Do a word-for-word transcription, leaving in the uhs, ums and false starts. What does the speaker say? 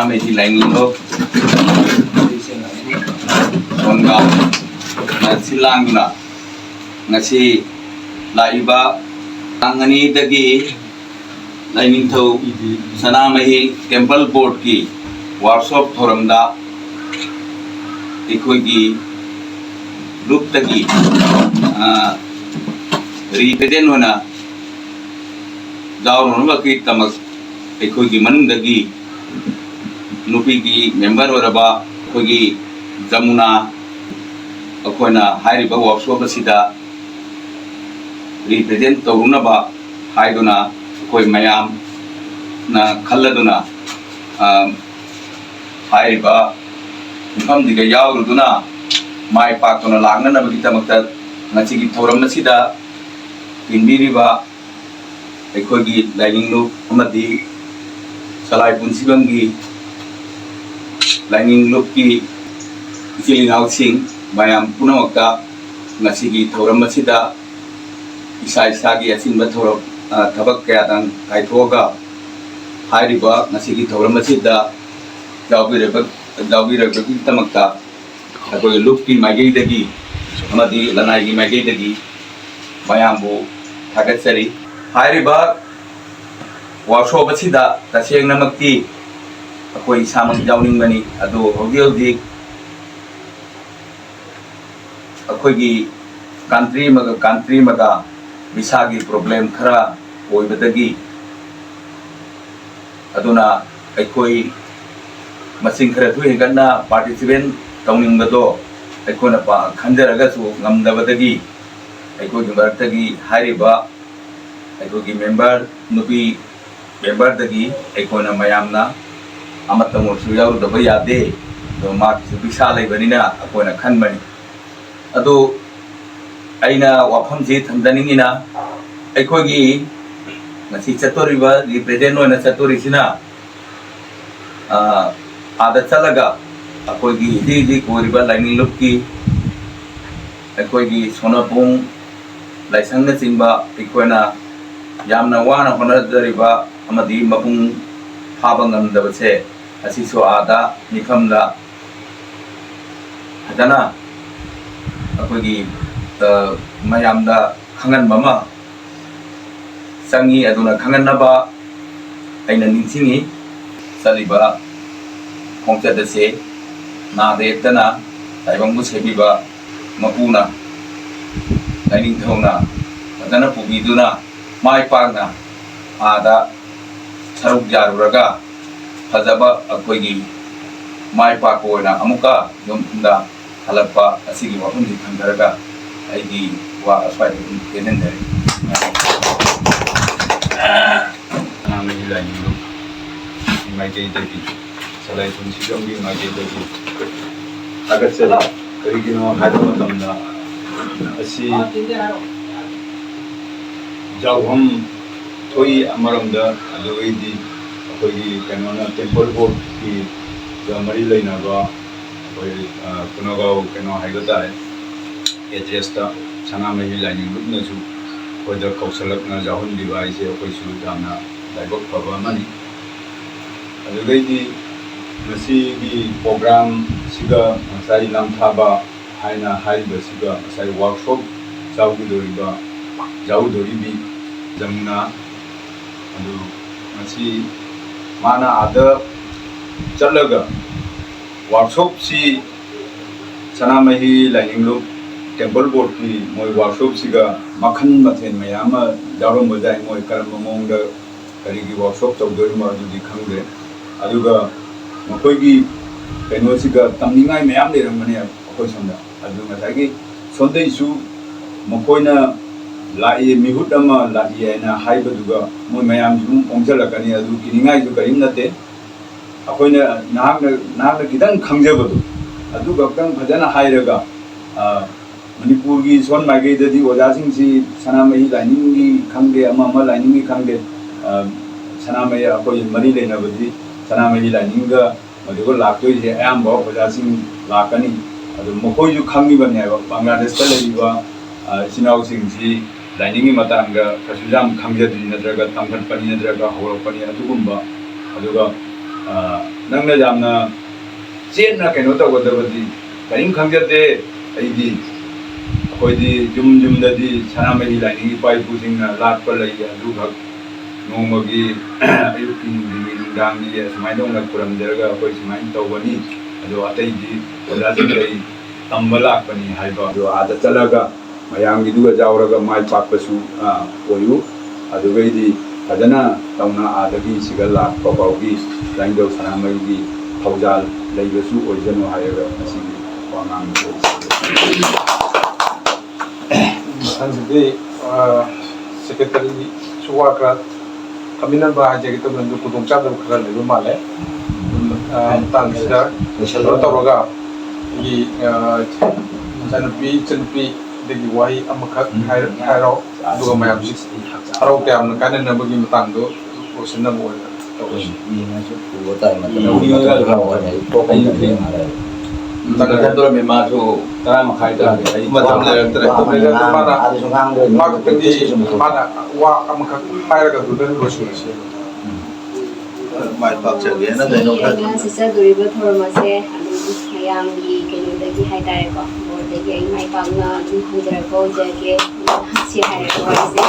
ꯑꯃꯗꯤ ꯂꯥꯏꯅꯤꯡꯂꯣ ꯁꯣꯟꯒꯥꯎꯅ ꯁꯤꯜ ꯂꯥꯡꯗꯨꯅ ꯉꯁꯤ ꯂꯥꯛꯂꯤꯕ ꯇꯥꯡ ꯑꯅꯤꯗꯒꯤ ꯂꯥꯏꯅꯤꯡꯊꯧ ꯁꯅꯥꯃꯍꯤ ꯇꯦꯝꯄꯜ ꯕꯣꯔꯗꯀꯤ ꯋꯥꯔꯛꯁꯣꯞ ꯊꯧꯔꯝꯗ ꯑꯩꯈꯣꯏꯒꯤ ꯒ꯭ꯔꯨꯞꯇꯒꯤ ꯔꯤꯄ꯭ꯔꯦꯖꯦꯟ ꯑꯣꯏꯅ ꯌꯥꯎꯔꯨꯅꯕꯒꯤꯗꯃꯛ ꯑꯩꯈꯣꯏꯒꯤ ꯃꯅꯨꯡꯗꯒꯤ ꯅꯨꯄꯤꯒꯤ ꯃꯦꯝꯕꯔ ꯑꯣꯏꯔꯕ ꯑꯩꯈꯣꯏꯒꯤ ꯖꯃꯨꯅꯥ, ꯑꯩꯈꯣꯏꯅ ꯍꯥꯏꯔꯤꯕ ꯋꯥꯔꯛꯁꯣꯞ ꯑꯁꯤꯗ ꯔꯤꯄ꯭ꯔꯦꯖꯦꯟ ꯇꯧꯔꯨꯅꯕ ꯍꯥꯏꯗꯨꯅ ꯑꯩꯈꯣꯏ ꯃꯌꯥꯝꯅ ꯈꯜꯂꯗꯨꯅ, ꯑ, ꯍꯥꯏꯔꯤꯕ ꯃꯐꯝꯁꯤꯗ ꯌꯥꯎꯔꯨꯗꯨꯅ ꯃꯥꯏ ꯄꯥꯛꯇꯨꯅ ꯂꯥꯛꯅꯅꯕꯒꯤꯗꯃꯛꯇ ꯉꯁꯤꯒꯤ ꯊꯧꯔꯝ ꯑꯁꯤꯗ ꯇꯤꯟꯕꯤꯔꯤꯕ ꯑꯩꯈꯣꯏꯒꯤ ꯂꯥꯏꯅꯤꯡ ꯂꯨꯞ ꯑꯃꯗꯤ ꯁꯂꯥꯏ ꯄꯨꯟꯁꯤꯕꯝꯒꯤ ꯂꯥꯏꯅꯤꯡ ꯂꯨꯞꯀꯤ ꯏꯆꯤꯜ ꯏꯅꯥꯎꯁꯤꯡ ꯃꯌꯥꯝ ꯄꯨꯝꯅꯃꯛꯇ ꯉꯁꯤꯒꯤ ꯊꯧꯔꯝ ꯑꯁꯤꯗ ꯏꯁꯥ ꯏꯁꯥꯒꯤ ꯑꯆꯤꯟꯕ ꯊꯧꯔꯝ, ꯑ, ꯊꯕꯛ ꯀꯌꯥꯗꯪ ꯀꯥꯏꯊꯣꯛꯑꯒ ꯍꯥꯏꯔꯤꯕ ꯉꯁꯤꯒꯤ ꯊꯧꯔꯝ ꯑꯁꯤꯗ ꯌꯥꯎꯕꯤꯔꯕ-, ꯌꯥꯎꯕꯤꯔꯕꯒꯤꯗꯃꯛꯇ ꯑꯩꯈꯣꯏ ꯂꯨꯞꯀꯤ ꯃꯥꯏꯀꯩꯗꯒꯤ ꯑꯃꯗꯤ ꯂꯅꯥꯏꯒꯤ ꯃꯥꯏꯀꯩꯗꯒꯤ ꯃꯌꯥꯝꯕꯨ ꯊꯥꯒꯠꯆꯔꯤ꯫ ꯍꯥꯏꯔꯤꯕ ꯋꯥꯔꯛꯁꯣꯞ ꯑꯁꯤꯗ ꯇꯁꯦꯡꯅꯃꯛꯇꯤ ꯑꯩꯈꯣꯏ ꯏꯁꯥꯃꯛ ꯌꯥꯎꯅꯤꯡꯕꯅꯤ, ꯑꯗꯨ ꯍꯧꯖꯤꯛ ꯍꯧꯖꯤꯛ ꯑꯩꯈꯣꯏꯒꯤ ꯀꯟꯇ꯭ꯔꯤ ꯑꯃꯒ ꯀꯟꯇ꯭ꯔꯤ ꯑꯃꯒ ꯚꯤꯁꯥꯒꯤ ꯄ꯭ꯔꯣꯕ꯭ꯂꯦꯝ ꯈꯔ ꯑꯣꯏꯕꯗꯒꯤ, ꯑꯗꯨꯅ ꯑꯩꯈꯣꯏ ꯃꯁꯤꯡ ꯈꯔ ꯊꯣꯛ ꯍꯦꯟꯒꯠꯅ ꯄꯥꯔꯇꯤꯁꯤꯄꯦꯟ ꯇꯧꯅꯤꯡꯕꯗꯣ ꯑꯩꯈꯣꯏꯅ ꯄꯥ-, ꯈꯟꯖꯔꯒꯁꯨ ꯉꯝꯗꯕꯗꯒꯤ ꯑꯩꯈꯣꯏꯒꯤ ꯃꯔꯛꯇꯒꯤ ꯍꯥꯏꯔꯤꯕ ꯑꯩꯈꯣꯏꯒꯤ ꯃꯦꯝꯕꯔ, ꯅꯨꯄꯤ ꯃꯦꯝꯕꯔꯗꯒꯤ ꯑꯩꯈꯣꯏꯅ ꯃꯌꯥꯝꯅ ꯑꯃꯠꯇ ꯑꯣꯏꯔꯁꯨ ꯌꯥꯎꯔꯨꯗꯕ ꯌꯥꯗꯦ꯫ ꯑꯗꯣ ꯃꯥꯒꯤꯁꯨ ꯄꯩꯁꯥ ꯂꯩꯕꯅꯤꯅ ꯑꯩꯈꯣꯏꯅ ꯈꯟꯕꯅꯤ꯫ ꯑꯗꯨ ꯑꯩꯅ ꯋꯥꯐꯝꯁꯤ ꯊꯝꯖꯅꯤꯡꯉꯤꯅ, ꯑꯩꯈꯣꯏꯒꯤ ꯉꯁꯤ ꯆꯠꯇꯣꯔꯤꯕ, ꯔꯤꯄ꯭ꯔꯦꯖꯦꯟ ꯑꯣꯏꯅ ꯆꯠꯇꯣꯔꯤꯁꯤꯅ, ꯑ, ꯑꯥꯗ ꯆꯠꯂꯒ ꯑꯩꯈꯣꯏꯒꯤ ꯍꯧꯖꯤꯛ ꯍꯧꯖꯤꯛ ꯑꯣꯏꯔꯤꯕ ꯂꯥꯏꯅꯤꯡ ꯂꯨꯞꯀꯤ ꯑꯩꯈꯣꯏꯒꯤ ꯁꯣꯅꯄꯣꯡ ꯂꯥꯏꯁꯪꯅꯆꯤꯡꯕ ꯑꯩꯈꯣꯏꯅ ꯌꯥꯝꯅ ꯋꯥꯅ ꯍꯣꯠꯅꯖꯔꯤꯕ ꯑꯃꯗꯤ ꯃꯄꯨꯡ ꯐꯥꯕ ꯉꯝꯗꯕꯁꯦ ꯑꯁꯤꯁꯨ ꯑꯥꯗ ꯃꯤꯐꯝꯗ ꯐꯖꯅ ꯑꯩꯈꯣꯏꯒꯤ, ꯑ, ꯃꯌꯥꯝꯗ ꯈꯪꯍꯟꯕ ꯑꯃ ꯆꯪꯉꯤ꯫ ꯑꯗꯨꯅ ꯈꯪꯍꯟꯅꯕ ꯑꯩꯅ ꯅꯤꯡꯁꯤꯡꯉꯤ꯫ ꯆꯠꯂꯤꯕ ꯈꯣꯡꯆꯠ ꯑꯁꯤ ꯅꯥꯗ ꯌꯦꯛꯇꯅ ꯇꯥꯏꯕꯪꯕꯨ ꯁꯦꯝꯕꯤꯕ ꯃꯄꯨꯅ, ꯂꯥꯏꯅꯤꯡꯊꯧꯅ ꯐꯖꯅ ꯄꯨꯕꯤꯗꯨꯅ ꯃꯥꯏ ꯄꯥꯛꯅ ꯑꯥꯗ ꯁꯔꯨꯛ ꯌꯥꯔꯨꯔꯒ ꯐꯖꯕ ꯑꯩꯈꯣꯏꯒꯤ ꯃꯥꯏ ꯄꯥꯛꯄ ꯑꯣꯏꯅ ꯑꯃꯨꯛꯀ ꯌꯨꯝꯗ ꯍꯜꯂꯛꯄ ꯑꯁꯤꯒꯤ ꯋꯥꯐꯝꯁꯤ ꯊꯝꯖꯔꯒ ꯑꯩꯒꯤ ꯋꯥ ꯑꯁ꯭ꯋꯥꯏꯗ ꯑꯗꯨꯝ ꯇꯦꯟꯍꯟꯖꯔꯤ꯫ ꯁꯅꯥꯃꯍꯤ ꯂꯥꯏꯅꯤꯡꯂꯨꯞ ꯃꯥꯏꯀꯩꯗꯒꯤ, ꯁꯂꯥꯏ ꯄꯨꯟꯁꯤꯖꯝꯒꯤ ꯃꯥꯏꯀꯩꯗꯒꯤ ꯊꯥꯒꯠꯆꯔꯤ꯫ ꯀꯔꯤꯒꯤꯅꯣ ꯍꯥꯏꯕ ꯃꯇꯝꯗ, ꯑꯁꯤ ꯌꯥꯎꯐꯝ ꯊꯣꯛꯏ ꯑꯃꯔꯣꯝꯗ, ꯑꯗꯨꯒꯩꯗꯤ ꯑꯩꯈꯣꯏꯒꯤ ꯀꯩꯅꯣꯅ, ꯇꯦꯝꯄꯜ ꯕꯣꯔꯗꯀꯤꯒ ꯃꯔꯤ ꯂꯩꯅꯕ ꯑꯩꯈꯣꯏ, ꯑ, ꯈꯨꯅꯒꯥꯎ ꯀꯩꯅꯣ ꯍꯥꯏꯕ ꯇꯥꯔꯦ, ꯑꯦꯗ꯭ꯔꯦꯁꯇ ꯁꯅꯥꯃꯍꯤ ꯂꯥꯏꯅꯤꯡ ꯂꯨꯞꯅꯁꯨ ꯑꯩꯈꯣꯏꯗ ꯀꯧꯁꯜꯂꯛꯅ ꯌꯥꯎꯍꯟꯕꯤꯕ ꯍꯥꯏꯁꯦ ꯑꯩꯈꯣꯏꯁꯨ ꯌꯥꯝꯅ ꯂꯥꯏꯕꯛ ꯐꯕ ꯑꯃꯅꯤ꯫ ꯑꯗꯨꯗꯩꯗꯤ ꯉꯁꯤꯒꯤ ꯄ꯭ꯔꯣꯒ꯭ꯔꯥꯝꯁꯤꯒ ꯉꯁꯥꯏ ꯂꯝꯊꯥꯕ ꯍꯥꯏꯅ ꯍꯥꯏꯔꯤꯕꯁꯤꯒ ꯉꯁꯥꯏ ꯋꯥꯔꯛꯁꯣꯞ ꯌꯥꯎꯒꯗꯧꯔꯤꯕ, ꯌꯥꯎꯗꯧꯔꯤꯕꯤ ꯖꯃꯨꯅꯥ, ꯑꯗꯨ ꯉꯁꯤ ꯃꯥꯅ ꯑꯥꯗ ꯆꯠꯂꯒ ꯋꯥꯔꯛꯁꯣꯞꯁꯤ ꯁꯅꯥꯃꯍꯤ ꯂꯥꯏꯅꯤꯡꯂꯨꯞ ꯇꯦꯝꯄꯜ ꯕꯣꯔꯗꯀꯤ ꯃꯣꯏ ꯋꯥꯔꯛꯁꯣꯞꯁꯤꯒ ꯃꯈꯜ ꯃꯊꯦꯜ ꯃꯌꯥꯝ ꯑꯃ ꯌꯥꯎꯔꯝꯕ ꯌꯥꯏ꯫ ꯃꯣꯏ ꯀꯔꯝꯕ ꯃꯑꯣꯡꯗ ꯀꯔꯤꯒꯤ ꯋꯥꯔꯛꯁꯣꯞ ꯇꯧꯗꯣꯔꯤꯅꯣ ꯑꯗꯨꯗꯤ ꯈꯪꯗ꯭ꯔꯦ꯫ ꯑꯗꯨꯒ ꯃꯈꯣꯏꯒꯤ ꯀꯩꯅꯣꯁꯤꯒ ꯇꯝꯅꯤꯡꯉꯥꯏ ꯃꯌꯥꯝ ꯂꯩꯔꯝꯒꯅꯤ ꯑꯩꯈꯣꯏ ꯁꯣꯝꯗ꯫ ꯑꯗꯨ ꯉꯁꯥꯏꯒꯤ ꯁꯣꯝꯗꯩꯁꯨ ꯃꯈꯣꯏꯅ ꯂꯥꯛꯏ, ꯃꯤꯍꯨꯠ ꯑꯃ ꯂꯥꯛꯏ ꯍꯥꯏꯅ ꯍꯥꯏꯕꯗꯨꯒ ꯃꯣꯏ ꯃꯌꯥꯝꯁꯨ ꯑꯗꯨꯝ ꯑꯣꯟꯁꯤꯜꯂꯛꯀꯅꯤ꯫ ꯑꯗꯨ ꯀꯤꯅꯤꯡꯉꯥꯏꯁꯨ ꯀꯔꯤꯝ ꯅꯠꯇꯦ꯫ ꯑꯩꯈꯣꯏꯅ, ꯅꯍꯥꯛꯅ, ꯅꯍꯥꯛꯅ ꯈꯤꯇꯪ ꯈꯪꯖꯕꯗꯣ ꯑꯗꯨ ꯈꯛꯇꯪ ꯐꯖꯅ ꯍꯥꯏꯔꯒ, ꯑ, ꯃꯅꯤꯄꯨꯔꯒꯤ ꯁꯣꯟ ꯃꯥꯏꯀꯩꯗꯗꯤ ꯑꯣꯖꯥꯁꯤꯡꯁꯤ ꯁꯅꯥꯃꯍꯤ ꯂꯥꯏꯅꯤꯡꯒꯤ ꯈꯪꯗꯦ, ꯑꯃ ꯑꯃ ꯂꯥꯏꯅꯤꯡꯒꯤ ꯈꯪꯗꯦ, ꯑ, ꯁꯅꯥꯃꯍꯤ, ꯑꯩꯈꯣꯏ ꯃꯔꯤ ꯂꯩꯅꯕꯗꯤ ꯁꯅꯥꯃꯍꯤ ꯂꯥꯏꯅꯤꯡꯒ ꯃꯗꯨꯒ ꯂꯥꯛꯇꯣꯏꯁꯦ ꯑꯌꯥꯝꯕ ꯑꯣꯖꯥꯁꯤꯡ ꯂꯥꯛꯀꯅꯤ꯫ ꯑꯗꯨ ꯃꯈꯣꯏꯁꯨ ꯈꯪꯉꯤꯕꯅꯦꯕ, ꯕꯪꯒ꯭ꯂꯥꯗꯦꯁꯇ ꯂꯩꯔꯤꯕ, ꯑ, ꯏꯆꯤꯟ ꯏꯅꯥꯎꯁꯤꯡꯁꯤ ꯂꯥꯏꯅꯤꯡꯒꯤ ꯃꯇꯥꯡꯗ ꯀꯩꯁꯨ ꯌꯥꯝ ꯈꯪꯖꯗ꯭ꯔꯤ, ꯅꯠꯇ꯭ꯔꯒ ꯇꯝꯈꯠꯄꯅꯤ, ꯅꯠꯇ꯭ꯔꯒ ꯍꯧꯔꯛꯄꯅꯤ, ꯑꯗꯨꯒꯨꯝꯕ꯫ ꯑꯗꯨꯒ ꯑ, ꯅꯪꯅ ꯌꯥꯝꯅ ꯆꯦꯠꯅ ꯀꯩꯅꯣ ꯇꯧꯒꯗꯕꯗꯤ ꯀꯔꯤꯝ ꯈꯪꯖꯗꯦ꯫ ꯑꯩꯗꯤ, ꯑꯩꯈꯣꯏꯗꯤ ꯌꯨꯝ ꯌꯨꯝꯗꯗꯤ ꯁꯅꯥꯃꯍꯤ ꯂꯥꯏꯅꯤꯡ ꯏꯄꯥ ꯏꯄꯨꯁꯤꯡꯅ ꯂꯥꯠꯄ ꯂꯩ, ꯑꯗꯨꯈꯛ ꯅꯣꯡꯃꯒꯤ ꯑꯌꯨꯛꯀꯤ, ꯅꯨꯡꯊꯤꯟꯒꯤ, ꯅꯨꯡꯗꯥꯡꯒꯤ ꯑꯁꯨꯃꯥꯏꯅ ꯇꯧꯅ ꯈꯨꯔꯝꯖꯔꯒ ꯑꯩꯈꯣꯏ ꯁꯨꯃꯥꯏꯅ ꯇꯧꯒꯅꯤ꯫ ꯑꯗꯣ ꯑꯇꯩꯗꯤ ꯑꯣꯖꯥꯁꯤꯡꯗꯒꯤ ꯇꯝꯕ ꯂꯥꯛꯄꯅꯤ ꯍꯥꯏꯕ꯫ ꯑꯗꯣ ꯑꯥꯗ ꯆꯠꯂꯒ ꯃꯌꯥꯝꯒꯤꯗꯨꯒ ꯌꯥꯎꯔꯒ ꯃꯥꯏ ꯄꯥꯛꯄꯁꯨ, ꯑ, ꯑꯣꯏꯌꯨ꯫ ꯑꯗꯨꯒꯩꯗꯤ ꯐꯖꯅ ꯇꯧꯅ ꯑꯥꯗꯒꯤ ꯁꯤꯒ ꯂꯥꯛꯄ ꯐꯥꯎꯒꯤ ꯂꯥꯏꯅꯤꯡꯊꯧ ꯁꯅꯥꯃꯍꯤꯒꯤ ꯊꯧꯖꯥꯜ ꯂꯩꯕꯁꯨ ꯑꯣꯏꯖꯅꯨ ꯍꯥꯏꯔꯒ ꯉꯁꯤꯒꯤ ꯋꯥ ꯉꯥꯡꯕꯁꯦ ꯂꯣꯏꯁꯤꯟꯖꯔꯒꯦ꯫ ꯃꯊꯪꯗꯗꯤ, ꯑ, ꯁꯦꯀ꯭ꯔꯦꯇꯔꯤꯁꯨ ꯋꯥ ꯈꯔ ꯈꯟꯃꯤꯟꯅꯕ ꯍꯥꯏꯖꯒꯦ ꯇꯧꯕꯅꯤ, ꯑꯗꯨ ꯈꯨꯗꯣꯡꯆꯥꯗꯕ ꯈꯔ ꯂꯩꯕ ꯃꯥꯜꯂꯦ꯫ ꯑꯗꯨꯝ, ꯑ, ꯃꯇꯥꯡꯁꯤꯗ ꯀꯩꯅꯣ ꯇꯧꯔꯒ ꯑꯩꯈꯣꯏꯒꯤ, ꯑ, ꯏꯆꯥꯅꯨꯄꯤ, ꯏꯆꯟꯅꯨꯄꯤ, ꯑꯗꯒꯤ ꯋꯥꯍꯩ ꯑꯃꯈꯛ ꯍꯥꯏꯔ-, ꯍꯥꯏꯔꯣ, ꯑꯗꯨꯒ ꯃꯌꯥꯝꯁꯤ ꯍꯔꯥꯎ ꯇꯌꯥꯝꯅ ꯀꯥꯏꯅꯅꯕꯒꯤ ꯃꯇꯥꯡꯗꯣ ꯂꯣꯏꯁꯤꯟꯅꯕ ꯑꯣꯏꯅ ꯇꯧꯔꯁꯤ꯫ ꯌꯦꯡꯉꯁꯤ, ꯄꯨꯕ ꯇꯥꯏ, ꯃꯇꯝ ꯎꯝ꯫ ꯃꯇꯝ ꯈꯔ ꯋꯥꯠꯂꯤ꯫ ꯑꯩ ꯊꯣꯛꯄ ꯃꯇꯝ ꯃꯇꯝ ꯂꯩꯔꯦ꯫ ꯃꯇꯝ ꯂꯩꯔꯛꯇ꯭ꯔꯦ꯫ ꯃꯥꯅ ꯃꯥ ꯈꯛꯇꯪꯗꯤ ꯃꯥꯅ ꯋꯥ ꯑꯃꯈꯛ ꯍꯥꯏꯔꯒ ꯑꯗꯨꯗ ꯂꯣꯏꯁꯤꯜꯂꯁꯤ꯫ ꯃꯥꯏ ꯄꯥꯛꯆꯒꯦꯅ ꯉꯁꯤ ꯀꯩꯅꯣ ꯈꯔ ꯑꯩꯅ ꯆꯠꯆꯗꯣꯔꯤꯕ ꯊꯧꯔꯝ ꯑꯁꯦ ꯑꯗꯨꯝ ꯃꯌꯥꯝꯒꯤ ꯀꯩꯅꯣꯗꯒꯤ ꯍꯥꯏꯇꯥꯔꯦꯀꯣ, ꯕꯣꯔꯗꯒꯤ ꯑꯩ ꯃꯥꯏ ꯄꯥꯛꯅ ꯑꯗꯨꯝ ꯍꯟꯖꯔꯛꯄ ꯑꯣꯏꯖꯒꯦ꯫ ꯁꯤ ꯍꯥꯏꯔꯒ ꯋꯥꯔꯤꯁꯦ